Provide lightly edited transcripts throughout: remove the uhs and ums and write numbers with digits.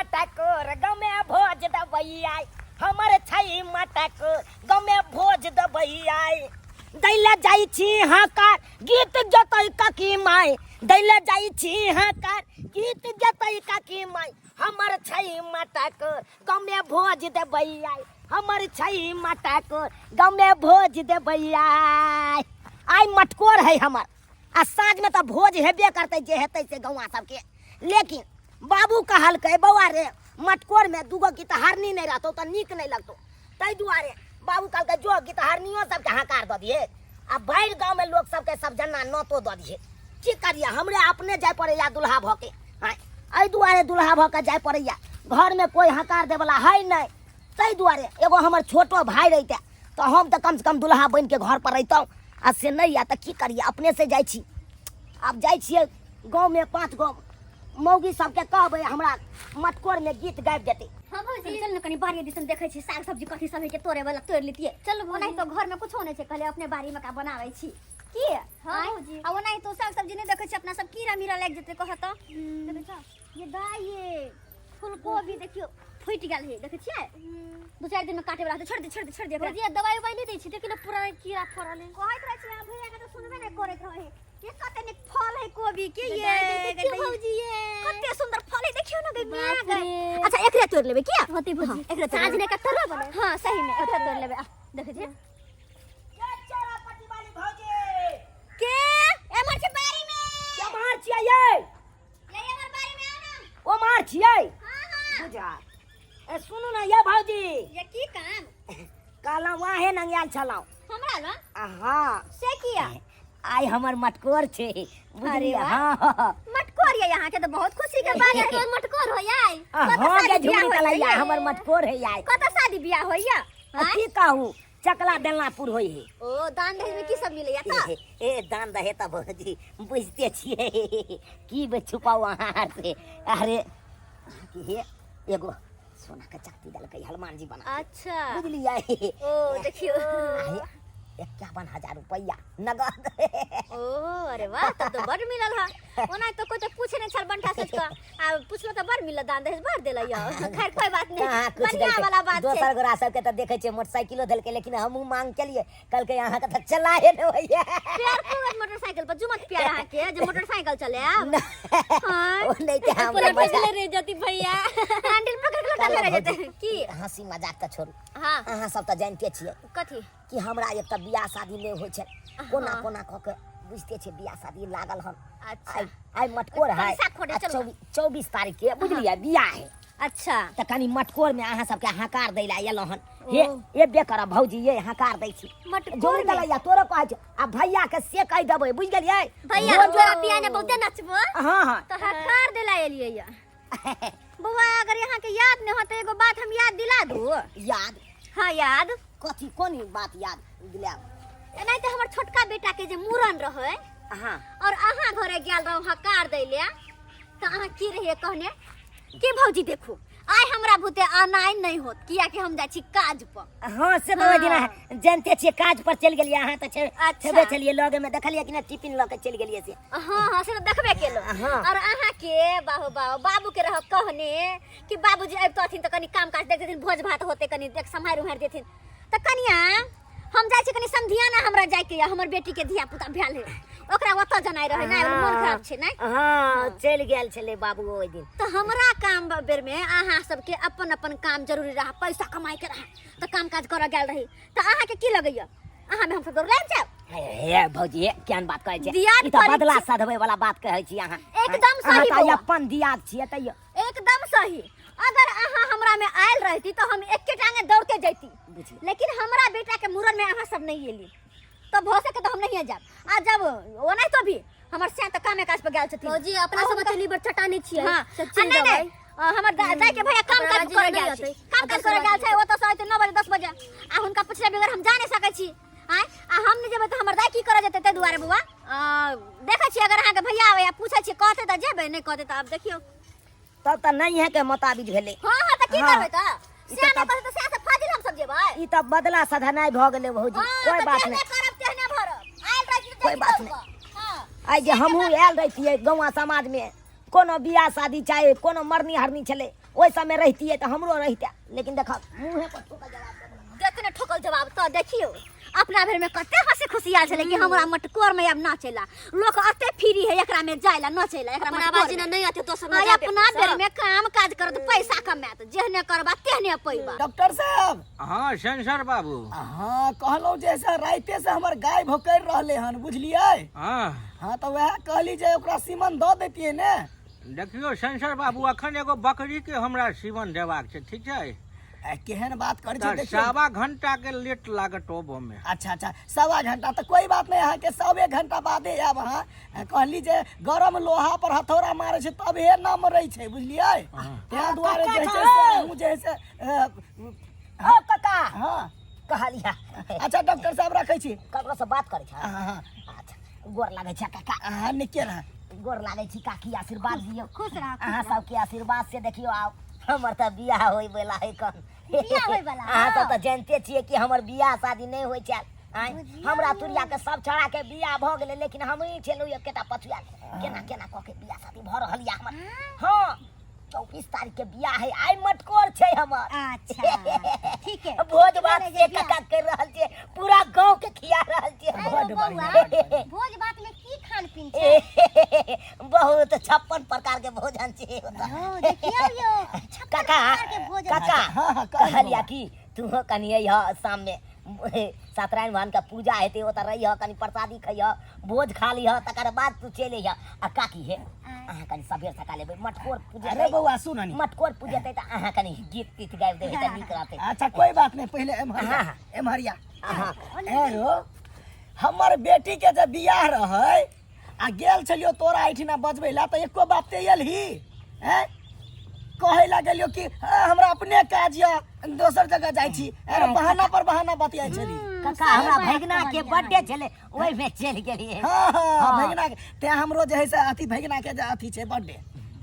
मटकोर गमे भोज देबै आइ, हमर छै मटकोर गमे भोज देबै आइ। दैले जाइ छी हकार गीत जतै काकी माय, दैले जाइ छी हकार गीत जतै काकी माय, हमर छै मटकोर गमे भोज देबै आइ, हमर छै मटकोर गमे भोज देबै आइ। आइ मटकोर है हमर, आ साँझमे तऽ भोज हेबे करतै, जे हेतै से गौआ सबके। लेकिन बाबू कहलकै बौआ रे, मटकोरमे दूगो गीतहारनी नहि रहतौ तऽ नीक नहि लगतौ। ताहि दुआरे बाबू कहलकै जो गीतहारनियो सबके हकार दऽ दिहे, आ भरि गाँवमे लोक सबके सब जना नोतो दऽ दिहे। की करियै, हमरे अपने जाय पड़ैया दुल्हा भऽ के। आँय, एहि दुआरे दुल्हा भऽ के जाय पड़ैया, घरमे कोइ हकार देवला है नहि। ताहि दुआरे एगो हमर छोटो भाय रहितै तऽ हम तऽ कमसँ कम दुल्हा बनिके घर पर रहितहुँ, आ से नहि यऽ तऽ की करियै, अपने से जाइ छी। आब जाइ छियै गाँवमे, 5 गो मौगी सबके कहबै हमरा मटकोरमे गीत गाबि देतै। हाँ भौजी, चल न कनी बाड़ी दिसन देखै छी साग सब्जी कथी सब है के तोड़े वाला तोड़ लेतिए। चल भौजी। ओनाही तो घर में कुछो नहीं छै, कहले अपने बाड़ी में का बनाबै छी की। हाँ आँय? भौजी। आ ओनाही तो साग सब्जी नहीं देखै छी अपना सब, कीड़ा मीड़ा लागि जेतै कहत। देखै छ ये दाई, ये फूलकोबी देखियो फूटि गेल है, देखै छियै? 2-4 दिन में काटे वाला छोड़ दे, छोड़ दे, छोड़ दे एकरा। भौजी, दवाई उवाई नहीं दै छी, देखियो न पूरा कीड़ा फड़ल है। कहैत रहै छी अहाँ भैया के तऽ सुनबे नहीं करैत रहे। ये कते नीक फल है कोबी के, ये दाई, देखियो गई। भौजी, ये कते सुंदर फल है, देखियो न गई मां बाप गई। रे। अच्छा एकरे तोड़ लेबै किया? होती भौजी। हाँ, एकरे तोड़ साँझ लेबै। ने का तरुआ बने। हां सही में एकरे तोड़ लेबै। आ देखै छी चोरापट्टी वाली भौजी के एमहर छै बाड़ी में। के मार छियै ये? ये एमहर बाड़ी में आओ ना। ओ मार छियै? हां हां। बुझा। ए सुनू ना ये भौजी। ये की काम? कहलहुँ वाहे नंगायल छलहुँ। हमरा लग? आ हाँ। से किया? आइ हमर मटकोर छै, बुझलियै? अरे वाह। हाँ। मटकोर ये यहाँ के तो बहुत खुशी के बात है। तोर मटकोर हो आइ। आ, कतऽ हाँ, शादी गे बियाह झुमरी होय तलैया, छै? हमर मटकोर है आइ। कतऽ शादी बियाह होइया? आ, की कहू, चकला बेलनापुर होय है। ओ दान दहेज में की सब मिलैया त? ए दान दहेज त भौजी बुझते छियै, की बे छुपाउ अहाँ से। अरे की हे एगो सोना के चकती देलकै हनुमान जी बना। अच्छा। बुझलियै? ओ देखियो। आ, 51,000 रुपैआ नगद। ओ अरे वाह, तब तो बड़ मिलल हा। ओना तो कोई तो पूछे नहीं छल बंठा सोच के, आ पूछलो तो बड़ मिलल, दान दहेज बड़ देलई यो। खैर कोई बात नहीं, कहाँ कुछ बढ़िया देलकै। वाला बात छै। दोसर गोरा सबके तऽ देखै छियै मोटरसाइकिलो देलकै, लेकिन हमहूँ मांग केलियै, कहलकै अहाँके तऽ चलाहे नहि होइया। प्यार खूब मोटरसाइकिल पर जुमत प्यार अहाँके जे मोटरसाइकिल चले आब। हाँ। ओ नहि तऽ हम पलट मजा- ले रे जति भैया। हैंडल पकड़ के लौटा ले रह जेतै की। हंसी मजाक तऽ छोड़ू। हाँ। अहाँ सब तऽ जानिते छियै कथी कि हमरा एक तऽ बियाह शादी नहि होइ छै, कोना कोना कऽ के बुझिते छियै बियाह शादी लागल हन। अच्छा। आइ आइ मटकोर है, पैसा खोटे आ चलू। 24 तारीख के बुझलियै बियाह है। अच्छा। तऽ कनि मटकोर में अहाँ सबके हकार दै लए एलहुँ हन। हे एबे करब भौजी, ये हकार दै छी। मटकोर जोड़ी में? देलैया तोरो कहै छौ, आ भैया के से कहि देबै, बुझि गेलियै? भैया, रोज- तोरा बियाह ने बहुते नचबो। हाँ, हाँ। तऽ हकार देला एलियै या। बौआ, अगर यहाँ के याद नहीं हो तो एगो बात हम याद दिला दू। याद? हाँ याद। कथी, कोन बात याद दिलायब? नहीं तो हमर छोटका बेटा के जे मूड़न रहे, हाँ। और अहाँ घरे गेल रहौ हकार दै ले, तऽ अहाँ की रहियै कहने कि भौजी देखू आइ हमरा भूते आनाइ नहीं होत, किया कि हम जाइ छी काज पर। हाँ से तऽ ओहि दिना जानते छियै काज पर चलि गेलियै अहाँ तऽ अच्छा। छेबे छलियै लगे में, देखलियै कि नहि टिफिन लऽ के चलि गेलियै से। हाँ हाँ से तऽ देखबे केलहुँ। हाँ। और अहाँ के बाहु बाहु बाबू के रह कहने कि बाबूजी अबितथिन तऽ कनि काम काज देख देथिन, भोज भात होते कनि देख सम्हारि उम्हारि देथिन। तऽ कनिया हम जाइ छी कनि समधियाना हमरा जाइके यऽ, हमर बेटी के धिया पुता भेल है, ओकरा ओतऽ जनाइ रहै नै, ओकर मोन खराब छै नै। हाँ, चलि गेल छलै बाबू ओहि दिन। तऽ हमरा काम बेर में अहाँ सबके अपन अपन काम जरूरी रहा, पैसा कमाइ के रहा, तऽ काम काज करऽ गेल रही, तऽ अहाँ के की लगैया अहाँ में हम सब दौड़ लागि जायब? हे भौजी, हे केहन बात कहै छियै? दियाद ई तऽ करै बदला छी। सधबै वाला बात कहै छी अहाँ। एकदम अहाँ सही तऽ बौआ। अपन दियाद छियै तैयो। एकदम सही। अगर अहाँ हमरा में आयल रहती तो हम एके टांगे दौड़ते जैती, बुझलियै। लेकिन हमरा बेटा के मूड़न में अहाँ सब नहीं एली तो भऽ सके तो हम नहीं जायब। आ जब ओ नहीं तो भी हमर सैं तऽ कामे काज पर गेल छथिन। भौजी, अपना सब अकेली बड़ चटानी छियै। हाँ। से आ चलि नहीं, जेबै। नहीं, हमर दाइ के भैया काम ओकरा काज राजी करे नहि गेल हेतै। छै। काम काज करे गेल छै, ओतऽ से अयतै 9 बजे 10 बजे, आ हुनका पुछले बगैर हम जा नहि सकै छी। आँय, आ हम नहि जेबै तऽ हमर दाइ की करऽ जेतै? ताहि दुआरे बौआ, देखै छियै अगर अहाँके भैया आबैया पूछै छियै, कहतै तऽ जेबै, नहि कहतै तऽ आब देखियौ। तब तऽ नहि है के मोताबिक भेलै। हाँ, हाँ, तऽ की हाँ। करबै तऽ? ई सएह तऽ नहि कहतै तऽ सएह से फाजिल हम सब जेबै। ई तऽ बदला सधनाइ भऽ गेलै भौजी। हाँ, कोइ तऽ बात जेहने नहि। करब तेहने भरब। आयल रहै छी तऽ कोइ बात देखियौ नहि। कऽ। हाँ। आइ जे हमहूँ आयल रहितियै गौआँ समाजमे, कोनो बियाह शादी चाहे कोनो मरनी हरनी छलै ओहि सबमे रहितियै तऽ हमरो रहिते, लेकिन देखऽ मुँहे पर ठोकल जवाब देबै। देखने ठोकल जवाब तऽ देखियौ अपना भरि में कते हंसी खुशी आयल छलै कि हमरा मटकोर में आब नाचेला लोक अते फ्री है, एकरा में जायला नचेला, एकरा अपना मटकोर बाजी में। ने नहीं आते दोसर में हाँ, जाबे अपना पैसा। बेर में काम काज करत पैसा कमात, जेहने करबा तेहने पैबा। डॉक्टर साहब। हाँ सेंसर बाबू। हाँ कहलहुँ जे से राइते से हमर गाय भोकरि रहले हन, बुझलियै? हाँ। हाँ तऽ वएह कहली जे ओकरा सीमन दऽ देतियै ने। देखियौ सेंसर बाबू, अखन एगो बकरी के हमरा सीमन देबाक छै, ठीक छै? केहन बात करै छै तऽ देखियौ। 1.25 घंटा के लेट लागत ओबो में। अच्छा अच्छा, 1.25 घंटा तऽ कोई बात नहीं, अहाँके 1.25 घंटा बादे आयब। अहाँ कहली जे गरम लोहा पर हथौड़ा मारै छै तब हे न मरै छै, बुझलियै? ताहि दुआरे जे छै से हमहूँ जे है से ओ काका। हाँ। कहलिया। अच्छा डॉक्टर साहब रखै छी। ककरो से बात करै छै? हाँ, हाँ। अच्छा गोर लागै छै काका। हाँ निके रह। गोर लागै छी काकी, आशीर्वाद दियौ। खुश रह, अहाँ सबके आशीर्वाद से देखियौ आब हमर तऽ बियाह होय वाला है कन। बियाह होय वाला? अहाँ सब तऽ जानते छियै कि हमर बियाह शादी नहि होइ छै। आँय, हमरा तुरिया के सब छड़ा के बियाह भऽ गेलै, लेकिन हमही छलहुँ एकेटा पछुआ। केना केना कऽ के बियाह शादी भऽ रहल यऽ हमर। हाँ 24 तारीख के बियाह है, आइ मटकोर छै हमर। अच्छा ठीक है। भोज भात से काका कर रहल छियै, पूरा गांव के खिया रहल छियै। बड बढ़िया। भोज भात में की खान पीन छै? बहुत 56 प्रकार के भोजन छै। ओ देखियौ यौ, 56 काका, प्रकार के भोजन। काका, हाँ, हाँ, कहलिया कि तू कनि अइह शाम में, सत्यनारायण भगवान के पूजा हेतै, ओतऽ रहिह, कनि प्रसादी खइह, भोज खा लिह, तकर बाद तू चलि अइह। आ काकी हे, अहाँ कनि सबेर सकाल एबै, मटकोर पूजेतै। अरे बौआ सुन नी। मटकोर पूजेतै तऽ अहाँ कनि गीत तीत गाबि देबै तऽ नीक रहतै। अच्छा कोई बात नहीं, पहिले एम्हर हाँ, हाँ। एम्हर या। हाँ। ए रो, हमर बेटी के जे बियाह रहै आ गेल छलियो तोरा एहिठिना बजबै ला, तऽ एको बाप ते एलही हैं? कहै ला गेलियो कि हमरा अपने काज यऽ, दोसर जगह जाइ छी। अरे बहाना पर बहाना बतियाइ छली। काका हमरा भैगना के बर्थडे छलै, ओहिमे चलि गेलियै। हाँ, हाँ, भैगना के, तें हमरो जे है से अथी भैगना के जे अथी छै बर्थडे।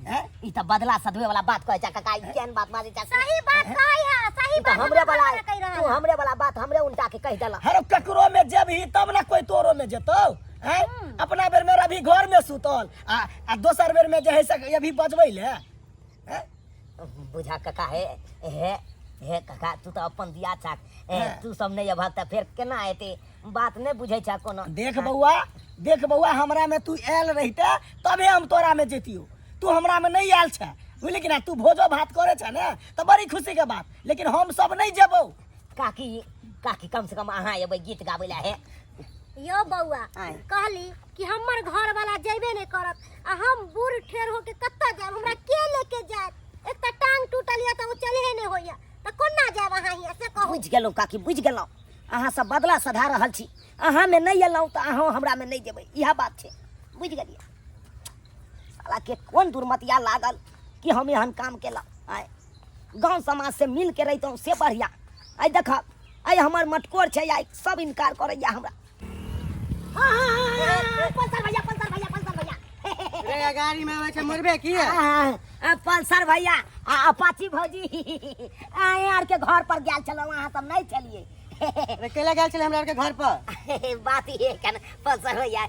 हैं? ई तऽ बदला सधवे वाला बात कहै छै काका, ई केहन बात बाजै छै? सही बात कहै है, सही ई तऽ बात हमरे हमरा वाला, कहि रहल तू हमरे वाला बात हमरे उनटा के कहि देलक। हर ककरो में जेबही तब ना कोई तोरो में जेतौ। हैं? अपना बेर में अभी घर में सुतल आ दोसर बेर में जे है से अभी बजबै ले। हैं? बुझा काका, हे हे हे काका, तू तऽ अपन दिया छाक, तू सब नहि अबहक तऽ फेर केना हेतै? बात नहि बुझै छह कोनो। देख बौआ, देख बौआ, हमरा में तू आयल रहिते तबे हम तोरा में जैतियौ, तू हमरा में नहीं आयल छे, बुझली कि ना? तू भोजो भात करे छे ने तऽ बड़ी खुशी के बात, लेकिन हम सब नहीं जेबौ। काकी, काकी कम से कम अहाँ एबै गीत गाबै ला। हे यो बौआ, आँय। कहली कि हमर घर वाला जेबे नहीं करत आ हम बूढ़ ठेर होके कतऽ जायब, हमरा के लेके जायत? एक तऽ टांग टूटल यऽ तऽ ओ चले नहीं होइया, तऽ कोना जायब अहाँ हियाँ से कहू? बुझि गेलहुँ काकी, बुझि गेलहुँ, अहाँ सब बदला सधा रहल छी। अहाँ में नहीं एलहुँ तऽ अहाँ हमरा में नहीं जेबै, इएह बात छै। बुझि गेलियै? साला के कोन दुर्मतिया लागल कि हम एहन काम केलहुँ। आँय, गाँव समाज से मिल के रहितहुँ से बढ़िया। आइ देखब, आइ हमर मटकोर छै, आइ सब इनकार करैया हमरा। पल्सर भैया, पल्सर भैया, पल्सर भैया। रे गाड़ी में आबै छै मरबे की? पल्सर भैया आ अपाची भौजी, आए आर के घर पर गेल छलहुँ, अहाँ सब नहीं छलियै। रे केला गेल छलै हमरा आर के घर पर? बात ये केना पल्सर भैया,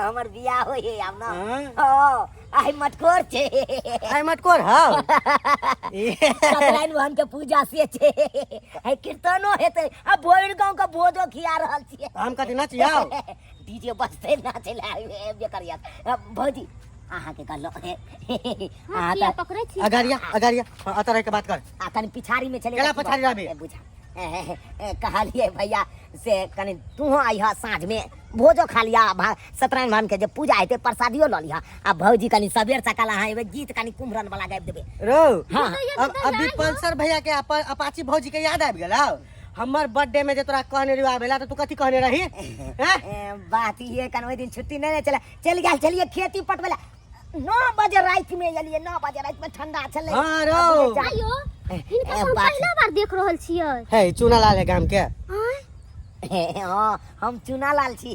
हमर बियाह होय आब ना। हाँ? हाँ, आइ मटकोर छै। आइ मटकोर हौ? सत्यनारायण भगवान के पूजा से छै, आइ कीर्तनो हेतै आ भोर गाँव के भोजो खिया रहल छियै। हम कथी नचियौ? डीजे बजतै, नाचै लए एबे करिया। भौजी अहाँके कहलहुँ, अहाँ किया तऽ पकड़ै छी? अगाड़िया, अगाड़िया, हाँ, अतऽ रहि के बात कर। आ कनि पिछाड़ी में चले। केला पछाड़ी रहबे? बुझा कहलियै भैया से कनि तूहो अइह साँझ में, भोजो खा लिया, सत्यनारायण भगवान के जे पूजा हेतै प्रसादियो लऽ लिह। आ भौजी कनि सबेर सकाल अहाँ एबै, गीत कनि कुम्हरन वाला गाबि देबै। रो हाँ। अब अभी पल्सर भैया के अपाची भौजी के याद आबि गेलौ? हमर बर्थडे में जे तोरा कहने रहियो आबे ला, तऽ तू कथी कहने रही? हैं? बात ये कन ओहि दिन छुट्टी नहि छलै, चलि गेल छलियै खेती पटबै ला। 9 बजे राति में एलियै, 9 बजे राति में ठंडा छलै। हाँ रौ। आइयो हिनका हम पहिला बार देख रहल छियै। हे चूना लाल है गाम के। आँय? हाँ, हम चूना लाल छी।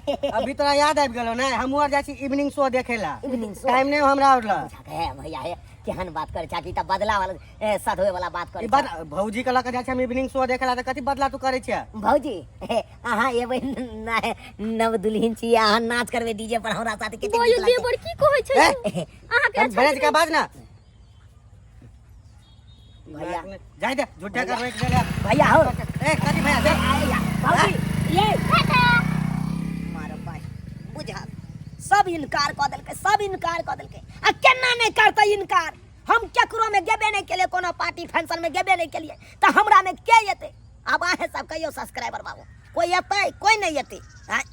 अभी तोरा याद आबि गेलो ने? हमहूँ आर जाइ छी इवनिंग शो देखे ला। Evening show? Time नहि हमरा और ला। हे भैया हे, केहन बात करै छा कि तऽ बदला वाला ए, सधवे वाला बात करै ई बद भौजी के लऽ के जाइ छै हम इवनिंग शो देखे ला तऽ कथी बदला तू करै छै? भौजी, हे, अहाँ एबै न- नव दुल्हन छी, अहाँ नाच करबै डीजे पर हमरा साथे, कते बयो नीक लागतै। देवर की कहै छै ए, अहाँके अच्छा बने के बाज ना। भैया। जाय दे, झूठे कर रोक देले। भैया हो। ए कथी भैया दे। आया, भौजी ये मारो भाई बुझा सब इनकार कऽ देलकै, सब इनकार कऽ देलकै। आ केना नहि करतै इनकार? हम केकरो में गेबे नहि केलियै, कोनो पार्टी फंक्शन में गेबे नहि केलियै, तऽ हमरा में के एतै? आब अहें सब कहियौ सब्सक्राइबर बाबू, कोई एतै? कोई नहि एतै। आँय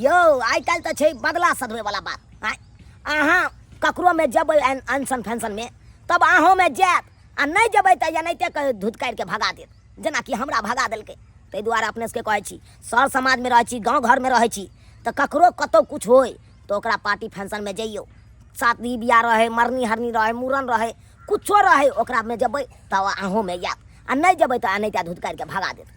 यौ, आइ काल्हि तऽ छै बदला सधबै वाला बात। आँय, अहाँ ककरो में जेबै अनशन फंक्शन में तब अहों में जायत, आ नहि जेबै तऽ एनाहिते कऽ धुतकारि के भगा देत, जेनाकि हमरा भगा देलकै। ताहि दुआरे अपने सबके कहै छी, सर समाजमे रहै छी, गाँव घरमे रहै छी, तऽ ककरो कतहु किछु होय तऽ ओकरा पार्टी फंक्शनमे जइयौ। शादी बियाह रहै, मरनी हरनी रहै, मूड़न रहै, कुछो रहै, ओकरामे जेबै तऽ अहूँमे आयत, आ नहि जेबै तऽ एनाहिते धुतकारि के भगा देत।